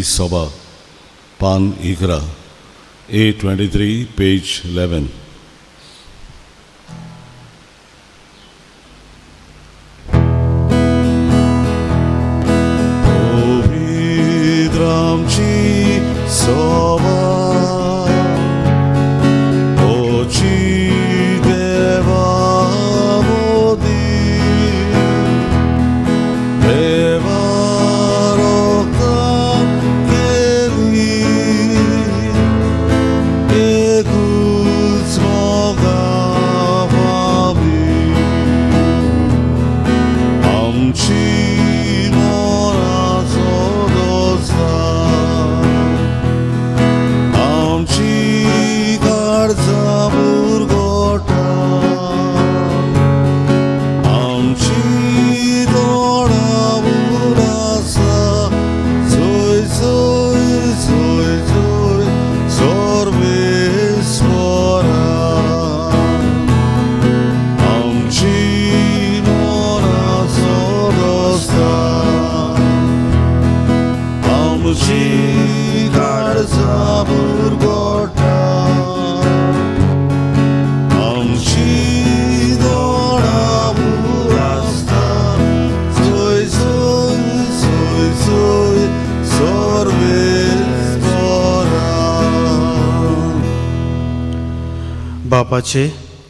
सभा, पान 11, A23, page 11. पवित्र आमची सभा, ओची देवा मोदी, देवा रोगतान केली, एकूच मोगा फावी, आमची मनाचो दोस्ता, आमची काळजां बुरगोटा, आमची तोंडां उलासा, जोय जोय जोय जोय सर्वेस्वरा, आमची मनाचो दोस्ता, आमची काळजां बुरगोटा, आमची तोंडां उलासा, जोय जोय जोय जोय सर्वेस्वरा. बापाचे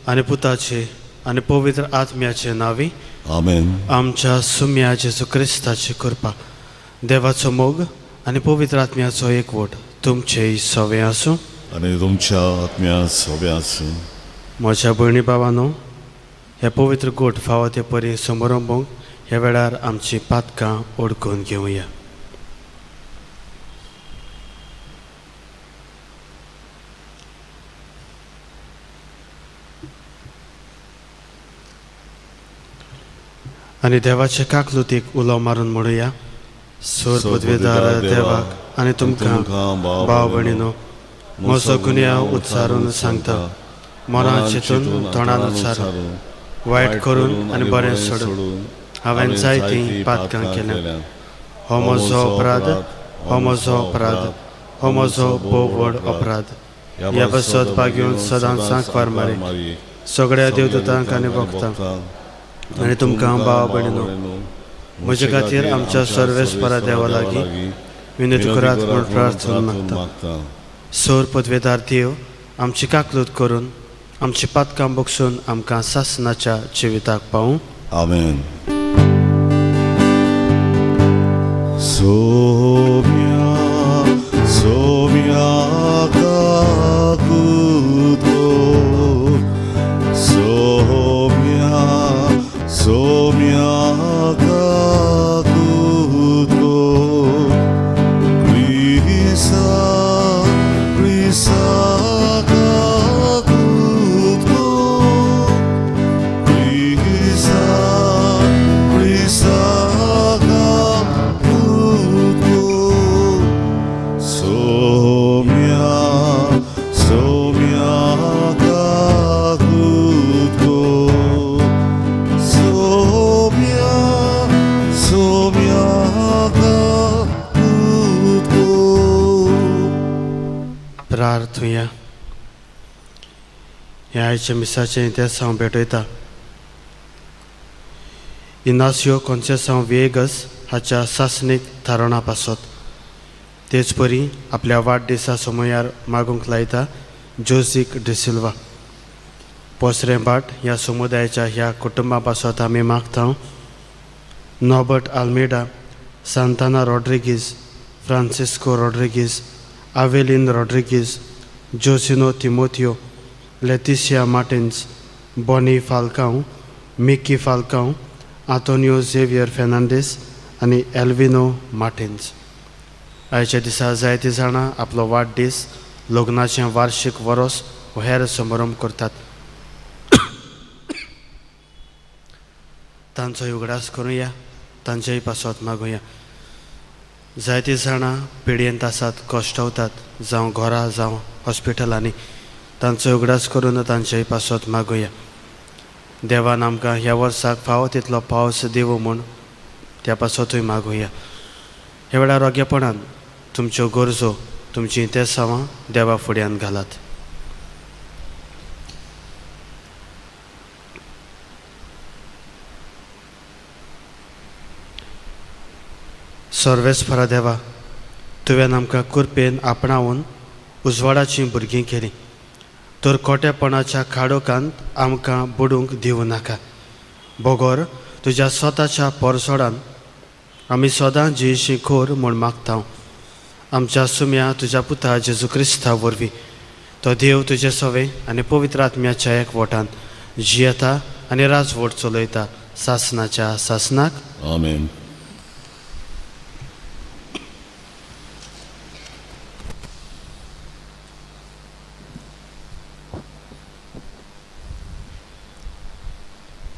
आनी पुताचे आनी पवित्र आत्म्याचे नांवी. आमेन. आमच्या सुम्या जेजू क्रिस्ताची कृपा, देवाचो मोग आनी पवित्र आत्म्याचो एकवट तुमचेय सवे आसूं. आनी तुमच्या आत्म्या सोबे आसूं. म्हज्या भयणी बाबानो, हे पवित्र गोट फावो ते परी समारंभूंक ह्या वेळार आमची पातकां ओडकून घेवया. आनी देवाचे काकलुतीक उलो मारून म्हणुया. सोर पदवेदार देवाक आनी तुमकां भाव भयणीनो, म्हजो गुन्यांव उच्चारून सांगता. मनान चिंतून, तोंडान उच्चारून, वायट करून आनी बरें सोडून हांवें जायतीं पातकां केल्यां. हो म्हजो अपराध, हो म्हजो अपराध, हो म्हजो भोव व्हड अपराध. ह्या पासत भाग्योन सदांच सांकवार मारी, सगळ्या देवदूतांक आनी भक्तांक आनी तुमकां भाव भयणीनो, म्हजे खातीर आमच्या सर्वेस्परा देवा लागीं विनंती करात म्हूण प्रार्थना मागता. सोर पदवेदार देव आमची काकलूत करून आमची पातकां बगसून आमकां सासनाच्या जिविताक पावूं. आमेन. सोम्या सोम्या काकुतो, सोम्या सोम्या काकुतो, क्रिसा क्रिसा काकुतो, क्रिसा क्रिसा काकुतो, सोम्या सोम्या काकुतो, सोम्या सोम्या काकुतो. प्रार्थुया. ह्या आयच्या मिसाचें इतिहास हांव भेटयता इनासियो कॉन्सेसांव विएगस हाच्या सासणीक थारोणा पासत. तेच परी आपल्या वाडदिसा समयार मागूंक लायता जोजीक डिसिल्वा. पोसरें भाट ह्या समुदायाच्या ह्या कुटुंबा पासत आमी मागता. Norbert Almeida, Santana Rodrigues, Francisco Rodrigues, Avelin Rodrigues, Josino Timoteo, Leticia Martins, Bonny Falcao, Mickey Falcao, Antonio Xavier Fernandes आनी एल्विनो मार्टिन्स. आयच्या दिसा जायतीं जाणां आपलो वाडदीस, लग्नाचें वार्शीक वरोस वा हेर समारंभ करतात. तांचो उगडास करुया, तांचेय पासत मागुया. जायतीं जाणां पिडयेंत आसात, कश्टवतात, जावं घरा जावं हॉस्पिटलांनी. तांचो उगडास करून तांचेय पासत मागुया. देवान आमकां ह्या वर्साक फावो तितलो पावस दिवं म्हूण त्या पासतूय मागुया. ह्या वेळार रोगेपणान तुमच्यो गरजो, तुमचीं तेसांवां देवा फुड्यान घालात. सर्वेस्परा देवा, तुवें आमकां कृपेन आपणावन उजवाडाचीं भुरगीं केलीं, तर खोटेपणाच्या खाडोकांत आमकां बुडूंक दिवं नाका, बगर तुज्या स्वताच्या परसोडान आमी सदां जियेशी खोर म्हूण मागता. आमच्या सुम्या तुज्या पुता जेजू क्रिस्ता वरवीं, तो देव तुजे सवे आनी पवित्र आत्म्याच्या एकवटान जियेता आनी राजवट चलयता सासनाच्या सासनाक. आमेन.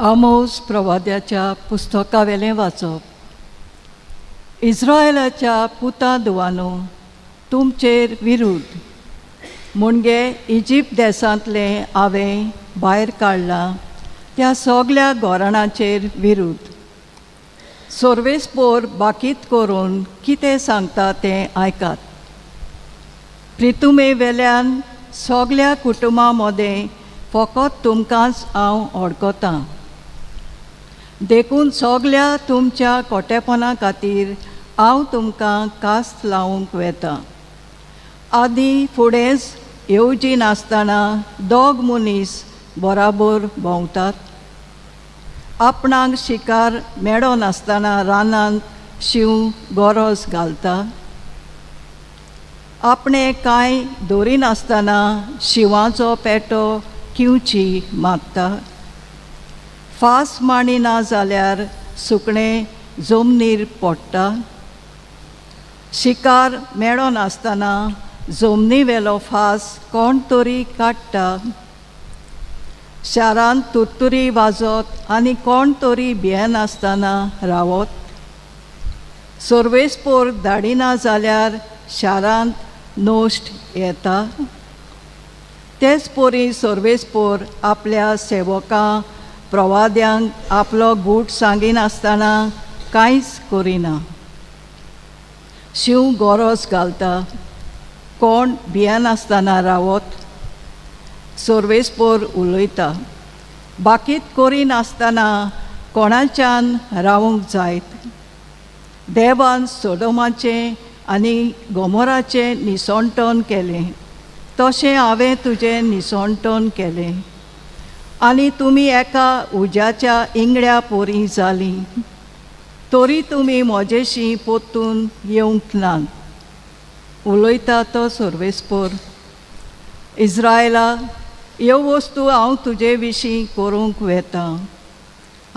आमोस प्रवाद्याच्या पुस्तकावेलें वाचप. इस्रायलाच्या पुता दुवानो, तुमचेर विरुद्ध म्हणजे इजिप्त देशांतलें हांवें भायर काडलां त्या सगल्या गोरणाचेर विरुद्ध. सर्वेस्पोर बाकीत करून कितें सांगता तें आयकात. प्रितुमे वेल्यान सगल्या कुटुंबां मदें फकत तुमकांच हांव वळखतां, देखून सगल्या तुमच्या कोटेपणा खातीर हांव तुमकां कास्त लावंक वेता. आदी फुडेंच येवजी नासतना दोग मनीस बराबर भोंवतात. आपणाक शिकार मेळनासतना रानांत शींव गरज घालता. आपणें कांय दवरिनासतना शिंवाचो पेटो किंवची मागता. फास मांडी ना जाल्यार सुकणें जमनीर पडटा. शिकार मेळनासतना जमनी वेलो फास कोण तरी काडटा. शारांत तुरतुरी वाजत आनी कोण तरी भियेनासतना रावत. सर्वेस्पोर धाडिना जाल्यार शारांत नश्ट येता. तेच परी सर्वेस्पोर आपल्या सेवकां प्रवाद्यांक आपलो गूट सांगिनासतना कांयच करिना. शींव गरज घालता, कोण भियेनासतना रावत. सर्वेस्पोर उलयता, बाकीत करिनासतना कोणाच्यान रावूंक जायत. देवान सोडोमाचें आनी गोमोराचें निसणटण केलें, तशें हांवें तुजें निसणटण केलें आनी तुमी एका उज्याच्या इंगड्या पोरी जालीं, तरी तुमी म्हजेशी परतून येवंक नात. उलयता तो सर्वेस्पोर. इस्रायला, ह्यो वस्तू हांव तुजे विशीं करूंक वेतां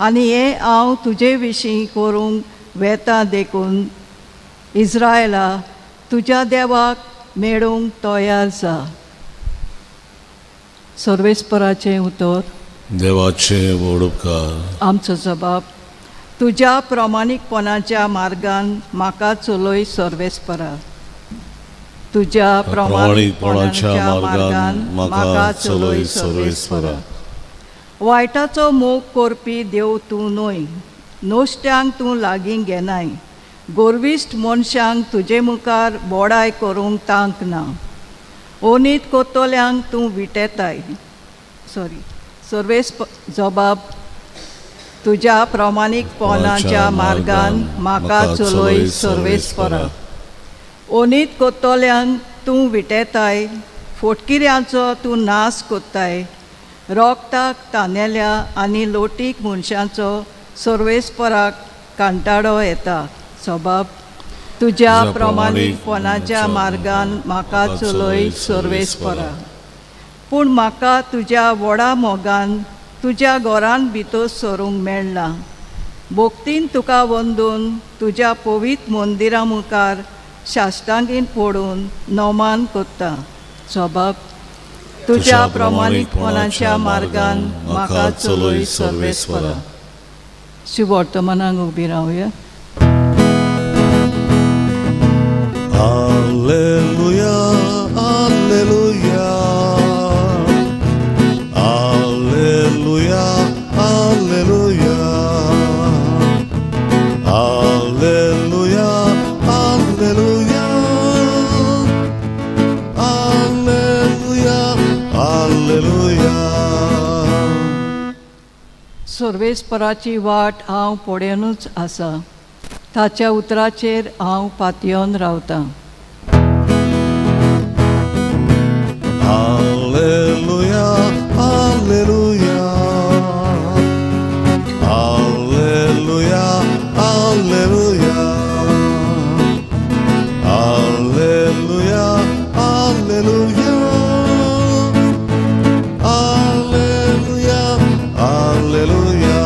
आनी हें हांव तुजे विशीं करूंक वेतां, देखून इस्रायला तुज्या देवाक मेळूंक तयार जा. सर्वेस्पराचें उतर. देवाचे व्हड उपकार. आमचो जबाब. तुज्या प्रमाणीकपणाच्या मार्गान म्हाका चलय सर्वेस्परा. तुज्या प्रमाणीकपणाच्या मार्गान म्हाका चलय सर्वेस्परा. वायटाचो मोग करपी देव तूं न्हय, नश्ट्यांक तूं लागीं घेनाय. गोरविश्ट मनशांक तुजे मुखार बोडाय करूंक तांक ना. ओनीत कोत्तोल्यांक तूं विटेताय. सॉरी. सर्वेस जबाब. तुज्या प्रमाणीकपणाच्या मार्गान म्हाका चलय सर्वेस्परा. ओनीत कोत्तोल्यांक तूं विटेताय, फोटकिऱ्यांचो तूं नाश कोत्ताय. रोगताक तानेल्या आनी लोटीक मनशांचो सर्वेस्पराक कांटाळो येता. सबाब. तुज्या प्रमाणीकपणाच्या मार्गान म्हाका चलय सर्वेस्परा. पूण म्हाका तुज्या व्हडा मोगान तुज्या घरान भितर सरूंक मेळ्ळां. भक्तीन तुका वंदून तुज्या पवित्र मंदिरा मुखार साश्टांगीन पडून नमान करता. सबाब. तुज्या प्रमाणीकपणाच्या मार्गान म्हाका चलय सर्वेस्परा. श्री वर्तमानाक उबी रावया. Alleluia, alleluia, alleluia, alleluia, alleluia, alleluia, सर्वेस्पराची वाट हांव पळयनूच आसा. ताच्या उतराचेर हांव पातयेवन रावतां. Alleluia, Alleluia, Alleluia, Alleluia, Alleluia, Alleluia, Alleluia, Alleluia.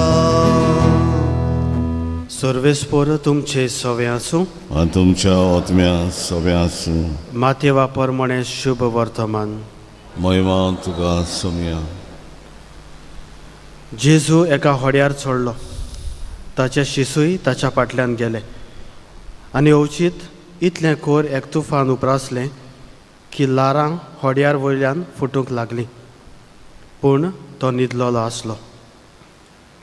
सर्वेस्पोर तुमचे सवे आसूं. आनी तुमच्या आत्म्या सगळें आसूं. माते वापर म्हणे शुभ वर्तमान. महिमा तुका सोमया. जेजू एका होड्यार चडलो, ताचे शिसूय ताच्या फाटल्यान गेले आनी अवचीत इतलें कोर एक तुफान उप्रासलें की ल्हारां होड्यार वयल्यान फुटूंक लागलीं, पूण तो न्हिदलेलो आसलो.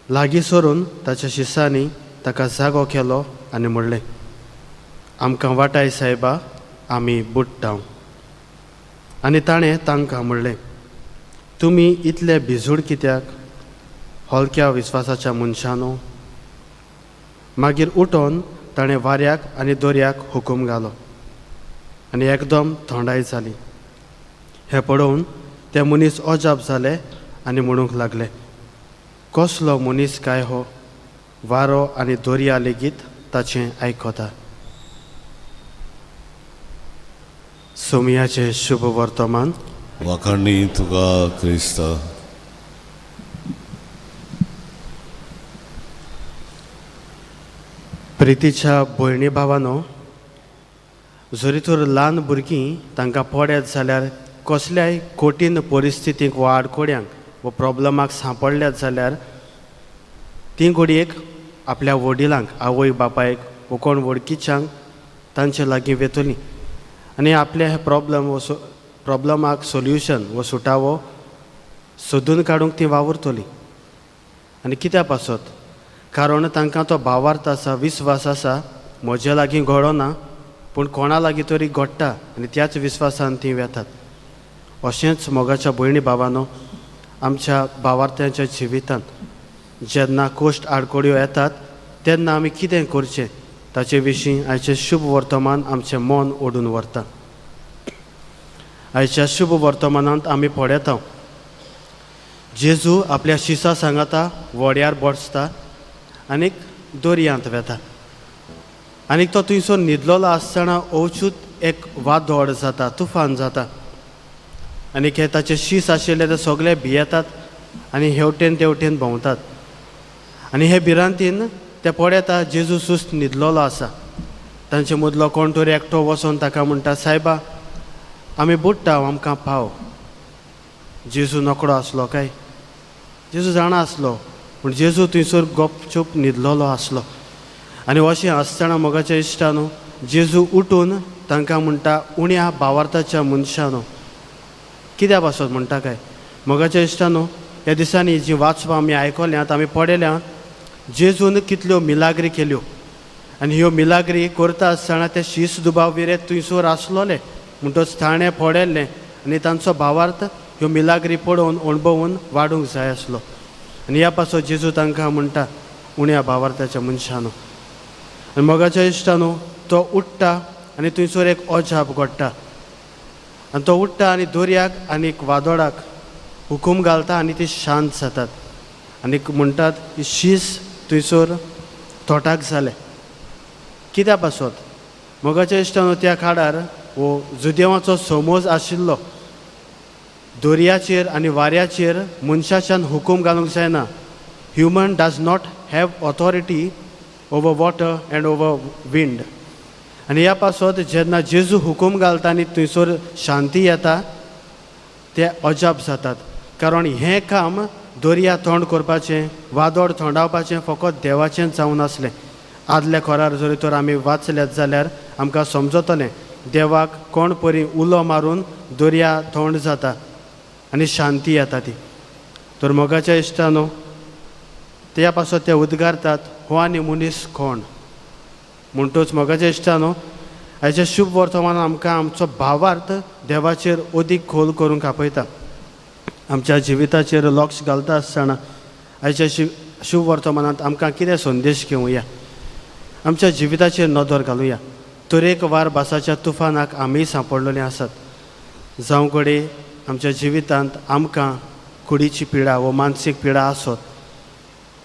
लागीं सरून ताच्या शिसांनी ताका जागो केलो आनी म्हणलें, आमकां वाटाय सायबा, आमी बुडटा. आनी ताणें तांकां म्हणलें, तुमी इतले भिजूड कित्याक, हलक्या विस्वासाच्या मनशानो? मागीर उठोन ताणें वाऱ्याक आनी दर्याक हुकूम घालो आनी एकदम थंडाय जाली. हें पळोवन ते मनीस अजाप जाले आनी म्हणूंक लागले, कसलो मनीस काय हो, वारो आनी दर्या लेगीत ताचें आयकता. सोमयाचें शुभ वर्तमान. वाखाणी तुका क्रिस्ता. प्रितीच्या भयणी भावानो, जरी तर ल्हान भुरगीं तांकां पडत जाल्यार कसल्याय कठीण परिस्थितीक वा आडखोड्यांक वा प्रॉब्लमाक सांपडल्यात जाल्यार तीं घडयेक आपल्या वडिलांक, आवय बापायक वा कोण वळखीच्यांक तांचे लागीं वेतलीं आनी आपले हे प्रॉब्लम व प्रॉब्लमाक सोल्युशन वा सुटावो सोदून काडूंक तीं वावुरतलीं. आनी कित्या पासत? कारण तांकां तो भावार्थ आसा, विस्वास आसा, म्हजे लागीं घडना पूण कोणा लागीं तरी घडटा आनी त्याच विस्वासान तीं वेतात. अशेंच मोगाच्या भयणी भावानो, आमच्या भावार्थ्यांच्या जिवितांत जेन्ना कोश्ट आडखळ्यो येतात तेन्ना आमी कितें करचें ताचे विशीं आयचें शुभ वर्तमान आमचें मन ओडून व्हरता. आयच्या शुभ वर्तमानांत आमी पळयता, जेजू आपल्या शिसा सांगाता व्हड्यार बसता आनीक दर्यांत वेता आनीक तो थंयसर न्हिदलेलो आसतना अवचूत एक वादळ जाता, तुफान जाता आनीक हे ताचे शीस आशिल्ले ते सगळे भियेतात आनी हेवटेन तेवटेन भोंवतात आनी हे भिरांतीन ते पळयता जेजू सुस्त न्हिदलेलो आसा. तांचे मदलो कोण तरी एकटो वचोन ताका म्हणटा, सायबा आमी बुडटा, आमकां पाव. जेजू नकडो आसलो काय? जेजू जाणा आसलो, पूण जेजू थंयसर गपचूप न्हिदलेलो आसलो. आनी अशें आसतना मोगाच्या इश्टानो, जेजू उठून तांकां म्हणटा, उण्या भावार्थाच्या मनशानो. कित्या पासत म्हणटा काय? मोगाच्या इश्टानो, ह्या दिसांनी जी वाचपां आमी आयकल्यांत, आमी पळयल्यांत, जेजून कितल्यो मिलाग्री केल्यो आनी ह्यो मिलाग्री करता आसतना ते शीस दुबाव विरे थंयसर आसलोले, म्हणटच ताणें पळयल्लें आनी तांचो भावार्थ ह्यो मिलाग्री पळोवन अणभवून वाडूंक जाय आसलो. आनी ह्या पासत जेजू तांकां म्हणटा, उण्या भावार्थाच्या मनशानो. आनी मोगाच्या इश्टानो, तो उठ्ठा आनी थंयसर एक अजाप घडटा आनी तो उठ्ठा आनी दर्याक आनी वादोळाक हुकूम घालता आनी ती शांत जातात आनी म्हणटात की शीस थंयसर तोटाक जालें. कित्या पासत? मोगाच्या इश्टानो, त्या काळार हो जुदेवाचो समज आशिल्लो, दर्याचेर आनी वाऱ्याचेर मनशाच्यान हुकूम घालूंक जायना. Human does not have authority over water and over wind. आनी ह्या पासत जेन्ना जेजू हुकूम घालता आनी थंयसर शांती येता, ते अजाप जातात, कारण हें काम दर्या थंड करपाचें, वादळ थंडावपाचें फकत देवाचेंच जावन आसलें. आदल्या कोरार जरी तर आमी वाचल्यात जाल्यार आमकां समजतलें देवाक कोण परी उलो मारून दर्या थंड जाता आनी शांती येता ती. तर मोगाच्या इश्टानो, त्या पासत ते उद्गारतात, हो आनी मनीस कोण? म्हणटूच मोगाच्या इश्टानो, आयच्या शुभ वर्तमान आमकां आमचो भावार्थ देवाचेर अदीक खोल करूंक आपयता. आमच्या जिविताचेर लक्ष घालता आसतना आयच्या शुभ वर्तमानांत आमकां कितें संदेश घेवया, आमच्या जिविताचेर नदर घालुया. तरेकवार भासाच्या तुफानाक आमी सांपडलेले आसात. जावं घडये आमच्या जिवितांत आमकां कुडीची पिडा वो मानसीक पिडा आसत,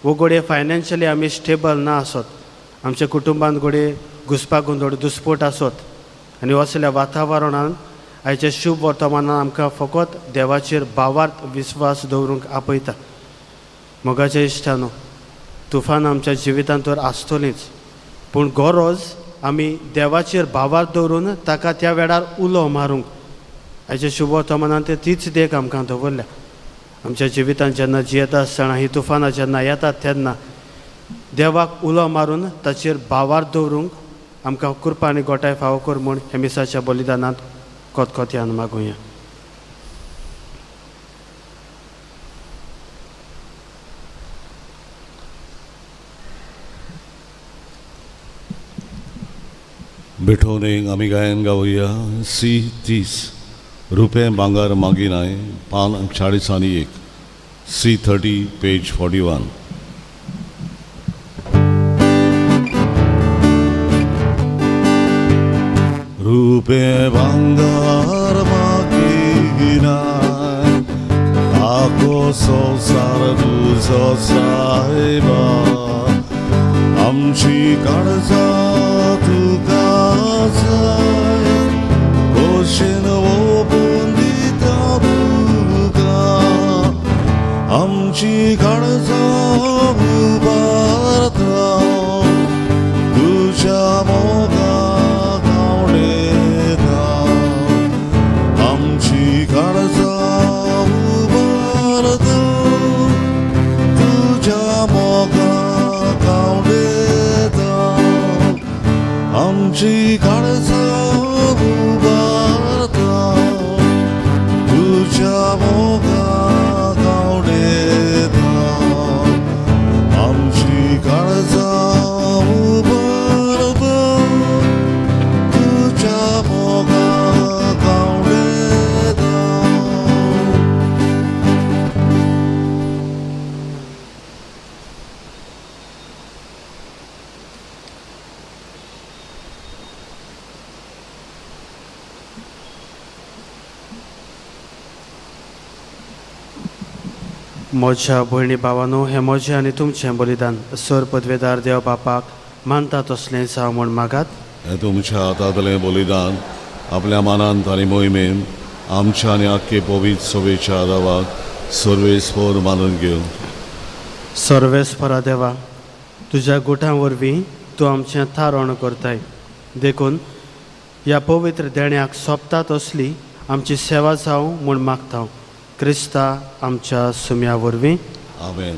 वो घडये फायनान्शियली आमी स्टेबल ना आसत, आमच्या कुटुंबांत घडये घुसपा गोंदळ दुस्पोट आसत आनी असल्या वातावरणान आयच्या शुभ वर्तमानान आमकां फकत देवाचेर भावार्थ विस्वास दवरूंक आपयता. मोगाच्या इश्टानो, तुफान आमच्या जिवितांत तर आसतलींच, पूण गरज आमी देवाचेर भावार्थ दवरून ताका त्या वेळार उलो मारूंक. आयच्या शुभ वर्तमानान ते तीच देख आमकां दवरल्या. आमच्या जिवितांत जेन्ना जियेता आसतना ही तुफानां जेन्ना येतात तेन्ना देवाक उलो मारून ताचेर भावार्थ दवरूंक आमकां कृपा आनी गोठाय फावो कर म्हूण हे मिसाच्या बलिदानांत खतखत्यान मागुया. भेटोवणेक आमी गायन गावया सी 30 रुपये भांगर मागिनाय पान 40 आनी 1 सी 30 पेज 41. रुपे भांगर मागिनाय आखो संवसार तुजो सायबा, आमची काळजां तुका जाय, खोशेन ओपून दिता तुका, आमची काळजां उबारता तुज्या मोगाक आवडटा, आमची काळजां उबारता तुज्या मोगाक आवडटा, आमची काळजां उबारता तुज्या मोगाक आवडटा, आमची काळजां उबारता तुज्या मोगाक आवडटा. म्हज्या भयणी भावानो, हें म्हजें आनी तुमचें बलिदान सर पदवेदार देव बापाक मानता तसलें जावं म्हूण मागात. हें तुमच्या हातांतलें बलिदान आपल्या मनांत आनी मोहिमेन आमच्या आनी आख्खे पवित्र सभेच्या आदावाक सर्वेस्पर मानून घेवं. सर्वेस्परा देवा, तुज्या गुठां वरवीं तूं आमचें थारण करताय, देखून ह्या पवित्र देण्याक सोंपता तसली आमची सेवा जावं म्हूण मागता, क्रिस्ता आमच्या सुम्या वरवीं. आमेन.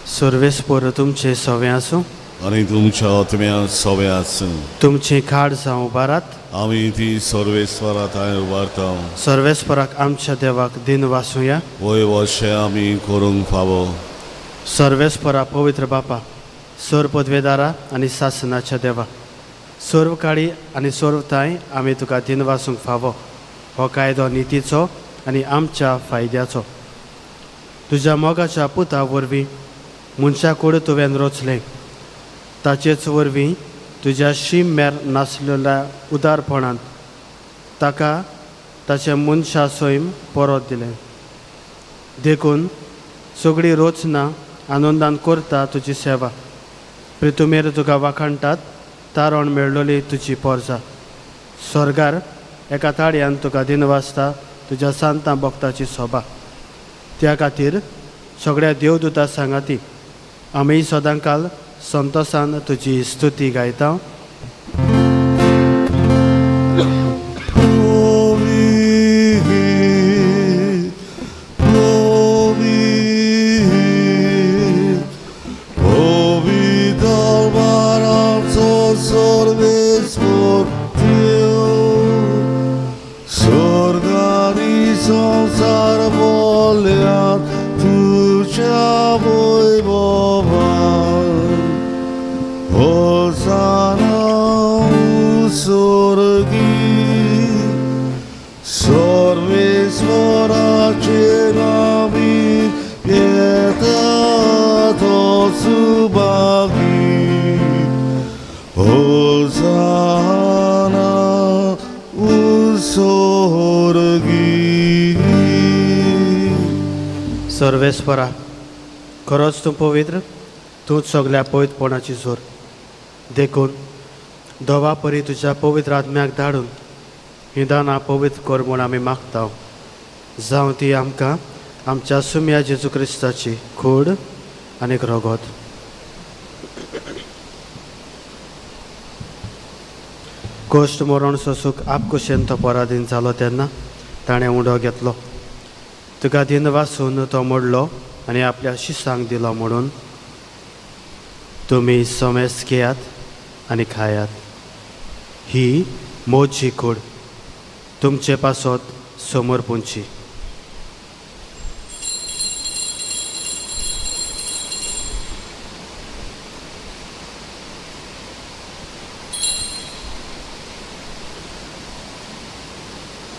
सर्वेस्पर तुमचें सवें आसूं आनी तुमच्या आत्म्या सवें आसूं. तुमचें खाड जावं उबारात. आमी ती सर्वेस्परा थंय उबारता. सर्वेस्पराक आमच्या देवाक दिन वासुया. वय वशें आमी करूंक फावो. सर्वेस्परा पवित्र बापा, सर्व पदवेदारा आनी सासनाच्या देवा, सर्व काळी आनी सर्व थांय आमी तुका दिन वासूंक फावो. हो कायदो नितीचो आनी आमच्या फायद्याचो. तुज्या मोगाच्या पुता वरवीं मनशा कूड तुवें रचलें, ताचेच वरवीं तुज्या शीम मेर नासलेल्या उदारपणान ताका ताचें मनशा सैम परत दिलें. देखून सगळी रचना आनंदान करता तुजी सेवा. प्रितुमेर तुका वाखाणटात, तारण मेळ्ळोली तुजी पोरसा. स्वर्गार एका ताळयान तुका दिन वाचता तुज्या सांतां भक्ताची सोबा. त्या खातीर सगळ्या देवदूता सांगाती आमी सदांकाल संतोसान तुजी स्तुती गायता. संसार बोल्यात तुज्या वैभवान, होसाना सर्वेस्परा, खरोच तूं पवित्र, तूंच सगल्या पवित्रपणाची जोर. देखून दोवा परी तुज्या पवित्र आत्म्याक धाडून ही दानां पवित्र कर म्हूण आमी मागता. जावं ती आमकां आमच्या सुम्या जेजू क्रिस्ताची कूड आनी रगत. कोश्ट मरण सोसूक आपकुशेन तो पराधीन जालो तेन्ना ताणें उंडो घेतलो, तुका दिन वासून तो मोडलो आनी आपल्या शिसांक दिलो म्हणून तुमी समेस घेयात आनी खायात. ही मोजी कूड तुमचे पासत समोर पुंची.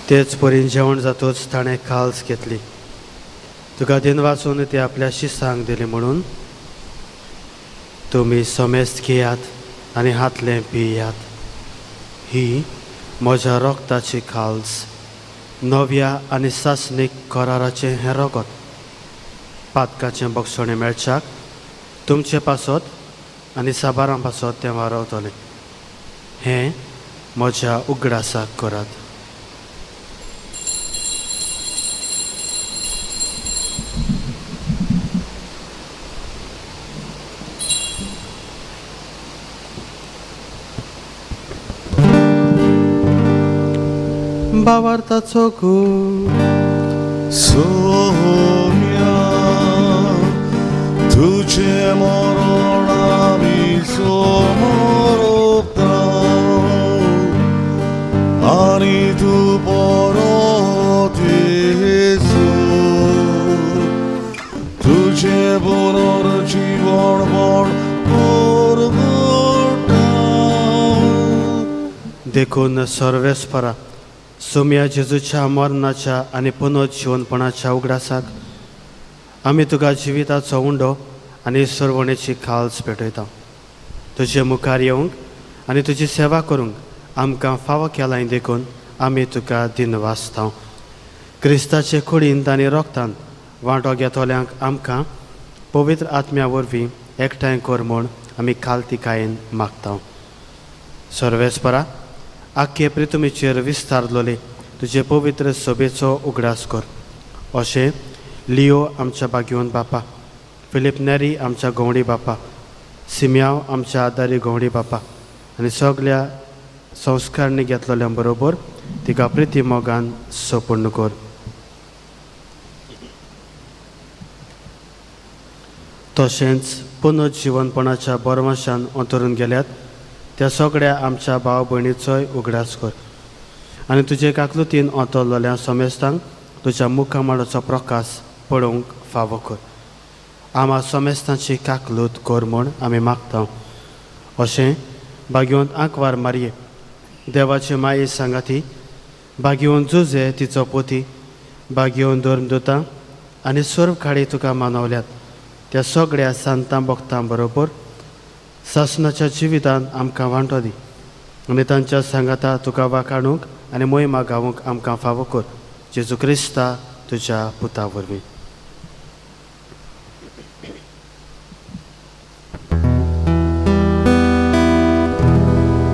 तेच परीन जेवण जातूच ताणें खाल्स घेतली, तुका दिन वाचून ती आपल्या शिसांक दिली म्हणून तुमी समेस्त घेयात आनी हातलें पियात. ही म्हज्या रगताची खाल्स, नव्या आनी सासणीक कराराचें हें रगत, पातकाचें बक्षणें मेळच्याक तुमचे पासत आनी साबारां पासत तें वारवतलें. हें म्हज्या उगडासाक करात. भावार्थाचो गूण. सोम्या तुझे मरण आमी समोर आनी तूं परत येसू, तुझे पुनर्जीवनपण परगटा. देखून सर्वेस्परा, सोम्या जेजूच्या मरणाच्या आनी पुनर्जिवनपणाच्या उगडासाक आमी तुका जिविताचो उंडो आनी सरवणेची खाल्स पेटयता. तुजे मुखार येवंक आनी तुजी सेवा करूंक आमकां फावो केलाय देखून आमी तुका दिनवासता. क्रिस्ताचे कुडींत आनी रोगतांत वांटो घेतल्यांक आमकां पवित्र आत्म्या वरवीं एकठांय कर म्हूण आमी खालतिकायेन मागता. सर्वेस्परा, आख्खे प्रितुमीचेर विस्तारलोले तुजे पवित्र सभेचो उगडास कर. अशें लियो आमच्या बागेवन बापा, फिलीप नेरी आमच्या गवंडी बापा, सिम्याव आमच्या आदारी गवंडी बापा आनी सगल्या संस्कारणी घेतलेल्या बरोबर तिका प्रिती मोगान सोपूर्ण कर. तशेंच पुनर्जिवनपणाच्या बरवाशान अंतरून गेल्यात त्या सगळ्या आमच्या भाव भयणीचोय उगडास कर आनी तुजे काकलुतीन अंतरलेल्या समेस्तांक तुज्या मुखामळाचो प्रकाश पळोवंक फावो कर. आमा समेस्तांची काकलूत कर म्हूण आमी मागता. अशें बागेवन आंकवार मारये देवाचे माये सांगाती, बागेवन जुजे तिचो पोती, बागेवन धर्मदुतां आनी सर्व खाडी तुका मानवल्यात त्या सगळ्या सांतां भक्तां बरोबर सासणाच्या जिवितांत आमकां वांटो दी आनी तांच्या सांगाता तुका वाखाणूंक आनी मोहिमा गावूंक आमकां फावो कर. जेजू क्रिस्ता तुज्या पुता वरवीं.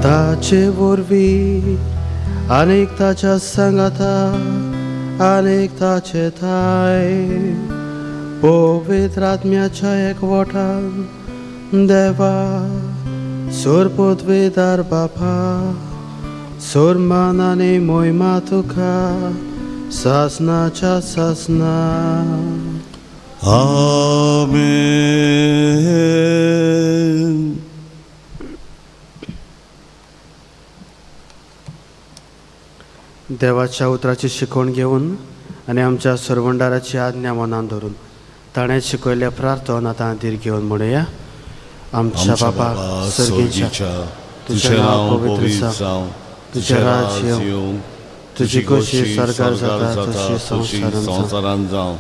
ताचे वरवीं आनीक ताच्या सांगाता आनीक ताचे थाय पवित्र आत्म्याच्या एकवटान देवा सोरपोतवेदार बापा, सोरमान आनी मोहिमा तुका सासनाच्या सासना. आमेन. देवाच्या उतराची शिकवण घेवन आनी आमच्या सरवंडाराची आज्ञा मनान धरून ताणें शिकयल्ल्या प्रार्थना आतां धीर घेवन म्हणुया. आमच्या बापा सर्गीच्या, तुझें नांव पवित्र जावं, तुझें राज्य येवं, तुजी खोशी सरकार जाता तशी संवसारांत जावं.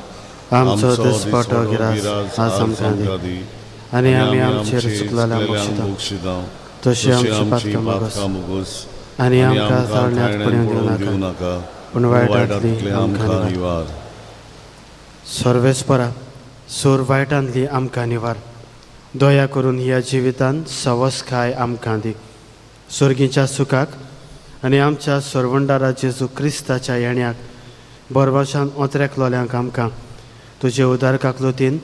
आमचो दिसपटो गिरास आज आमकां दी आनी आमी आमचेर चुकलेल्या बक्षिता तशी आमची पातकां मुगोस आनी आमकां चाळण्यांत पडून दिवं नाका, पूण वायटांतली आमकां निवार. सर्वेस्परा सोर वायटांतली आमकां निवार दया करून ह्या जिवितांत सवसकाय आमकां दी सोर्गीच्या सुखाक आनी आमच्या सरवंडारा जेजू क्रिस्ताच्या येण्याक बरबाशान ओतऱ्याक लोल्यांक आमकां तुजे उदार काकलुतीन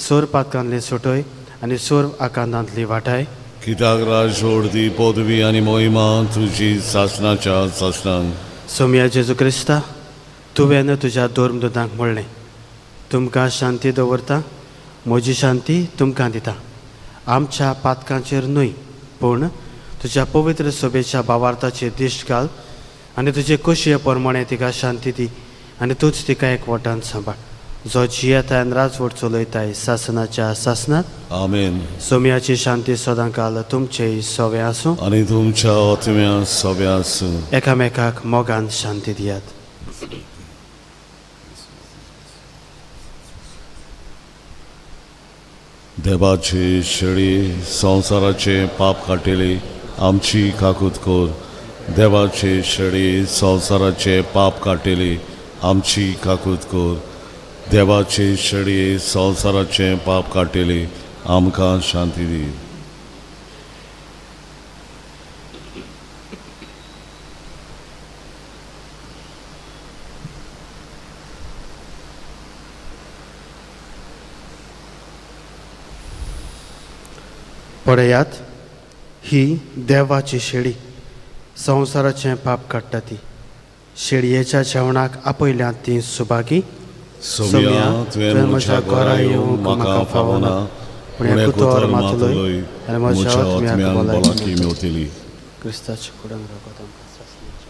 सोर पातकांतली सुटय आनी सोर आकांतांतली वाटाय. कित्याक राजवड ती पदवी आनी मोहिमा तुजी सासणाच्या सासणांक. सोमया जेजू क्रिस्ता, तुवें तुज्या धर्मदूतांक म्हणलें, तुमकां शांती दवरता, म्हजी शांती तुमकां दिता. आमच्या पातकांचेर न्हय पूण तुज्या पवित्र सभेच्या भावार्थाचेर दिश्ट घाल आनी तुजे खोशये प्रमाणें तिका शांती दी आनी तूंच तिका एकवटान सांबाळ, जो जियेताय आनी राजवट चलयताय सासनाच्या सासनात. आमेन. सोमयाची शांती सदांकाल तुमचेय सवे आसूं आनी तुमच्या आत्म्या सवे आसूं. एकामेकाक मोगान शांती दियात. देवाचे शेळी संवसाराचे पाप काडटली आमची काकूत कर. देवाचे शेळी संवसाराचे पाप काडटली आमची काकूत कर. देवाचे शेळी संवसाराचे पाप काडटली आमकां शांती दी. पळयात, ही देवाची शेळी संवसाराचें पाप काडटा ती. शेळयेच्या जेवणाक आपयल्यात ती सुभागी. सोम्या, तुवें म्हज्या घरा येवंक म्हाका फावना, पूण एक उतर मात उलय आनी म्हज्या आत्म्याक भलायकी मेवतली. क्रिस्ताच्या कुडान रगत आमकां सासणाचें.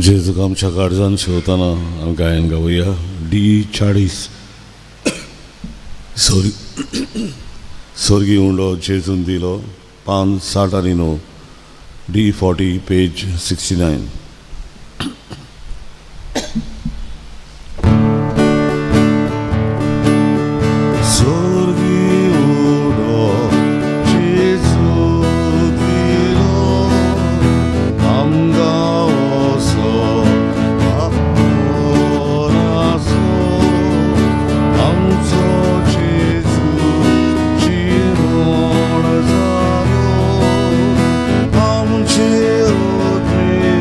जेजूक आमच्या काळजान शेवतना आमी गायन गावया डी 40. स्वर्गी उंडो जेजून दिलो, पान 60 आनी 9, डी 40 पेज 69. स्वर्गी उंडो जेजू दिलो, आमकां वसो आपणाचो, आमचो जेजू जिवण जालो, आमचे उदरे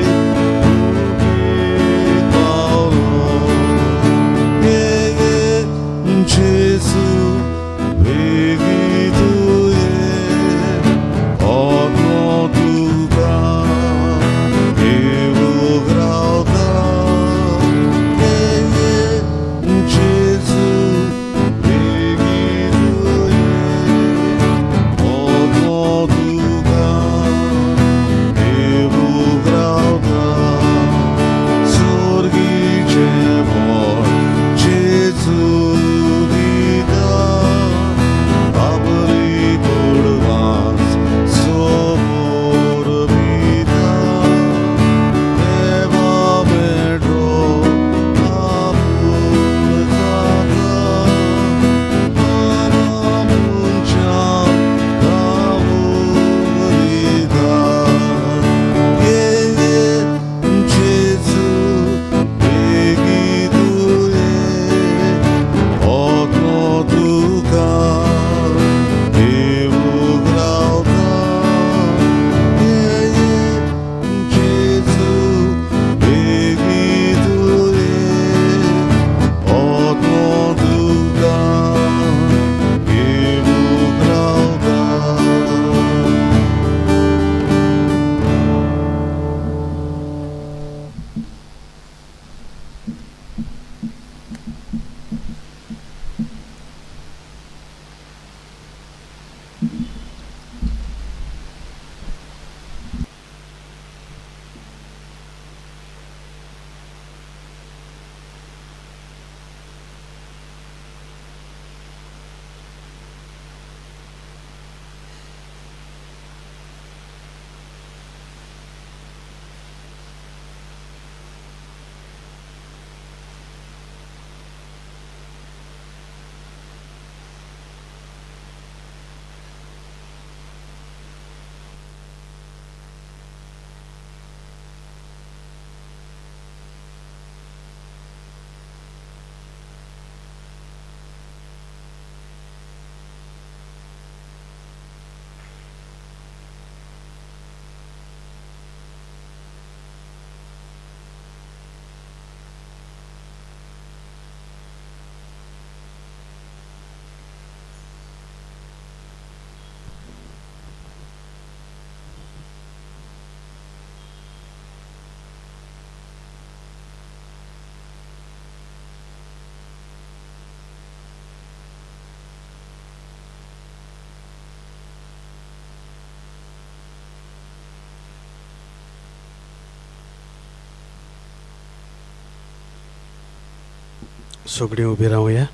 सगळीं उबी रावया.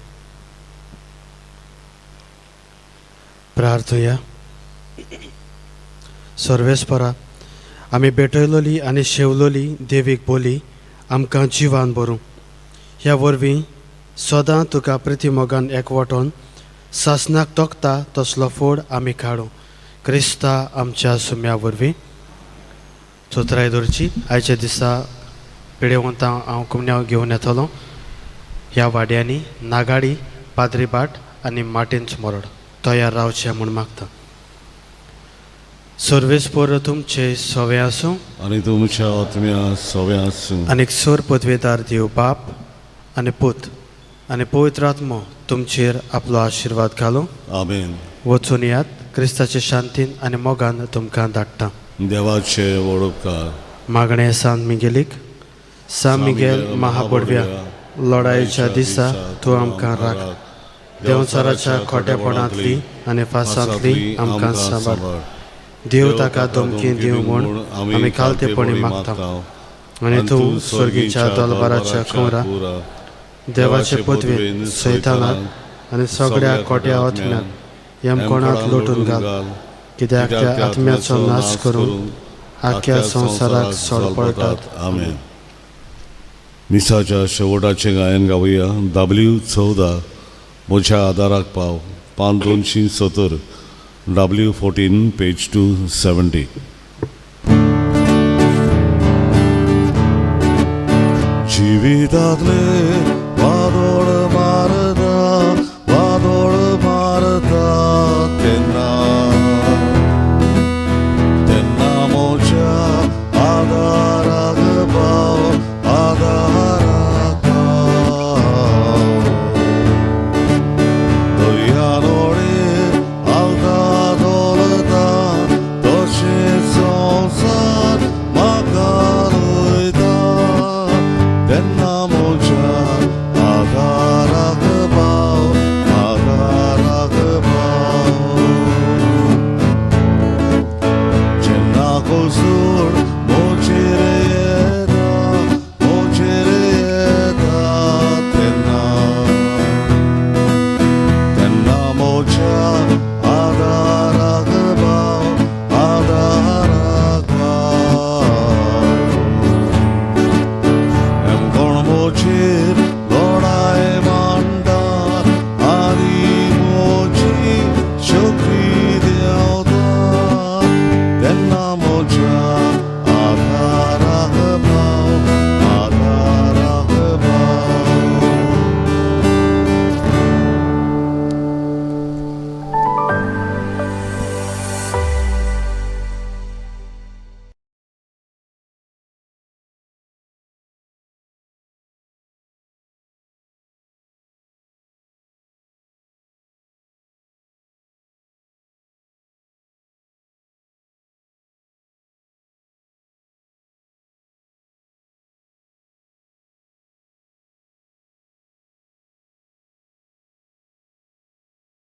प्रार्थुया. सर्वेस्परा, आमी भेटयलोली आनी शेवलोली देवीक बोली आमकां जिवान भरूं. ह्या वरवीं सदां तुका प्रिती मोगान एकवटोन सासनाक तोखता तसलो फोड आमी काडूं, क्रिस्ता आमच्या सुम्या वरवीं. चोत्राय दवरची. आयच्या दिसा पिडेवंतां हांव कुमन्यांव घेवन येतलो. ह्या वाड्यांनी नागाडी, पाद्रीबाट आनी मार्टिन्स मोरड तयार रावचें म्हूण मागता. सर्वेस्पर तुमचे सवे आसूं. आनी तुमच्या आत्म्या सवे आसूं. आनीक सोर पदवेदार देव बाप आनी पूत आनी पवित्र आत्मो तुमचेर आपलो आशिर्वाद घालूं. आमेन. वचून यात. क्रिस्ताचे शांतीन आनी मोगान तुमकां धाडटा. देवाचे वडोपकार. मागणें सान मिगेलीक. सान मिगेल महाबोडव्या, लढायेच्या दिसा तूं आमकां राख. देंवचाराच्या खोटेपणांतली आनी फासांतली आमकां सांबाळ. देव ताका धमकी दिवं म्हूण आमी खालतेपणी मागता. आनी तूं स्वर्गीच्या दलबाराच्या कुंवरा देवाचे पदवेन सैतानाक आनी सगळ्या खोट्या आत्म्याक यमकोणांत लोटून घाल, कित्याक त्या आत्म्याचो नाश करून आख्या संवसाराक सोडपळटात. आमेन. मिसाच्या शेवटाचें गायन गावया. डब्ल्यू 14, म्हज्या आदाराक पाव, पान 270, W 14, page 270. जिवितांतले वादळ.